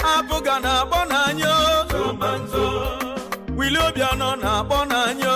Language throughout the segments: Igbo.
APGA na-akpọ n'anya Willie Obianọ na-akpọ n'anya.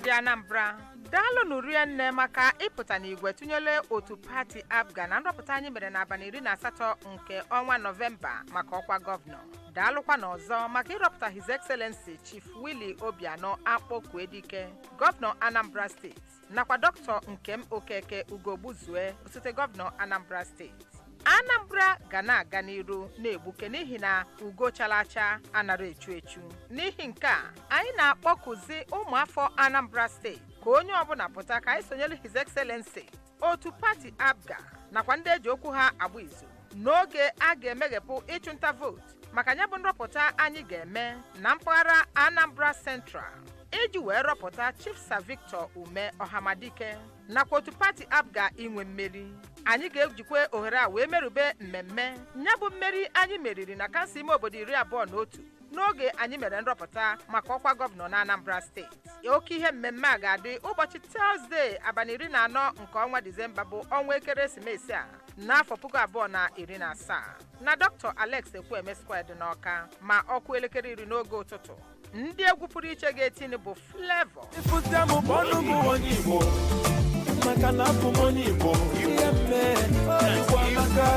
Ndị Anambra, daalụnụ rinne maka ịpụta n'igwe tụnyere otu pati APGA na nrọpụta anyị mere n'abalị 18 nke ọnwa Nọvemba maka ọkwa gọvanọ. Daalụkwa n'ọzọ maka ịrọpụta His Excellency Chief Willie Obianọ Akpọkuedike, gọvanọ Anambra Steeti, nakwa Dr. Nkem Okeke Ugogbuzue, osote gọvanọ Anambra Steeti. Anambra ga na-aga n'iru na-egbuke n'ihi na ugo chara acha anara echu echu. N'ihi nke a, anyị na-akpọkuzi ụmụafọ Anambra Steeti ka onye ọbụla pụta ka anyị sonyere His Excellency, otu pati APGA nakwa ndị eji okwu ha agba izu n'oge a ga-emeghepụ ịchụnta vootu maka ya bụ nrọpụta anyị ga-eme na mpaghara Anambra Central iji wee rọpụta Chief Sir Victor Ume Ọhamadike nakwa otu pati APGA inwe mmeri. Anyị ga-ejikwa ohere a wee merube mmemme ya bụ mmeri anyị meriri na kansụl ime obodo 21 n'oge anyị mere nrọpụta maka ọkwa gọvanọ na Anambra Steeti. Oke ihe mmemme a ga-adị ụbọchị Tọzdee, abalị 14 nke ọnwa Disemba, bụ ọnwa ekeresimesi a, n'afọ 2017, na Dr. Alex Ekwueme Square dị n'Ọka ma ọ kụọ elekere 10 n'oge ụtụtụ. Ndị egwu pụrụ iche ga-etini bụ Flavour, Ịfụta m, kpọnụ m onye Igbo, maka na abụ m onye Igbo. Ihe mme Igbo amaka,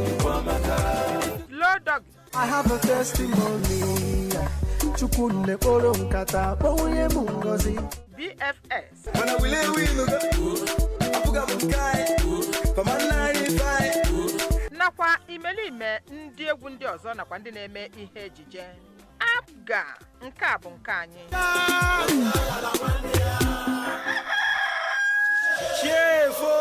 Igbo amaka. Low Dog, I have a testimony. Chukwu kporo nkata kpọnwụnye m ngozi. BFS, Mana wile winugo APGA bụ nke anyị fama nna anyị fine. Nakwa imelime ndị egwu ndị ọzọ nakwa ndị na-eme ihe ejije. APGA, nke a bụ nke anyị. Chiefo.